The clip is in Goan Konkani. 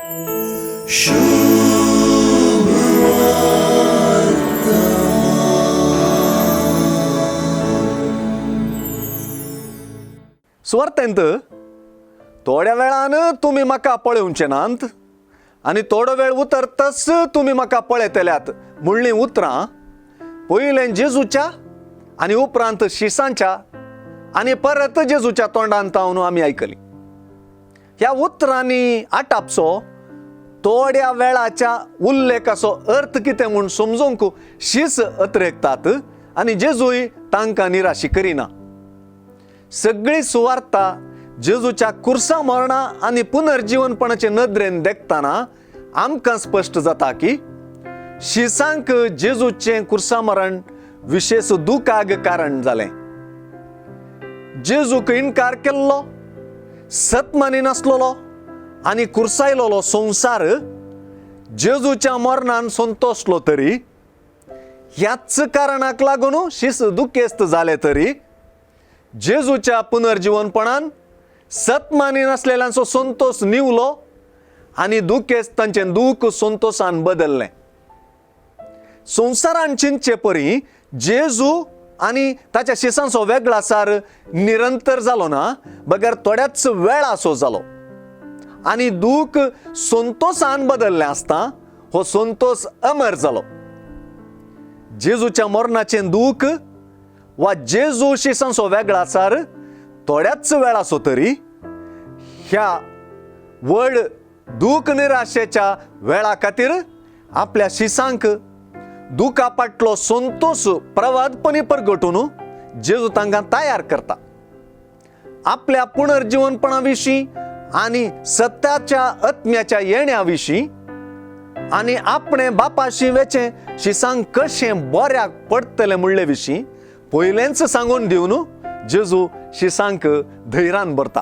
सुवार्थेंत थोड्या वेळान तुमी म्हाका पळोवचे नात आनी थोडो वेळ उतरतच तुमी म्हाका पळयतल्यात म्हणलीं उतरां पयलें जेजूच्या आनी उपरांत शिसांच्या आनी परत जेजूच्या तोंडान तावन आमी आयकली. ह्या उतरांनी आटापचो थोड्या वेळाच्या उल्लेखाचो अर्थ कितें म्हूण समजूंक शीस अत्रेकतात आनी जेजूय तांकां निराशी करिना. सगळी सुवार्ता जेजूच्या कुर्सा मरणा आनी पुनर्जीवनपणाचे नदरेन देखतना आमकां स्पश्ट जाता की शिसांक जेजूचें कुर्सा मरण विशेश दुखाक कारण जालें. जेजूक इनकार केल्लो, सत मानिनासलेलो आनी कुर्सायलोलो संवसार जेजूच्या मरणान संतोसलो तरी ह्याच कारणाक लागून शीस दुखेस्त जाले तरी जेजूच्या पुनर्जीवनपणान सत मानिनासलेल्यांचो संतोस निवलो आनी दुखेस्त तांचें दूख संतोसान बदल्लें. संवसारान चिंतचे परी जेजू आनी ताच्या शिसांचो वेगळासार निरंतर जालो ना, बगर थोड्याच वेळाचो जालो आनी दूख संतोसान बदल्लें आसता हो संतोस अमर जालो. जेजूच्या मरणाचें दूख वा जेजू शिसांचो वेगळासार थोड्याच वेळाचो तरी ह्या व्हड दूख निराशेच्या वेळा खातीर आपल्या शिसांक दुखा पाटलो संतोस प्रवादपणी परगटून जेजू तांकां तयार करता. आपल्या पुनर्जीवनपणा विशीं आनी सत्याच्या आत्म्याच्या येण्या विशीं आनी आपणे बापाशी वेचें शिसांक कशें बऱ्याक पडटलें म्हणले विशीं पयलेंच सांगून दिवन जेजू शिसांक धैर्यान भरता.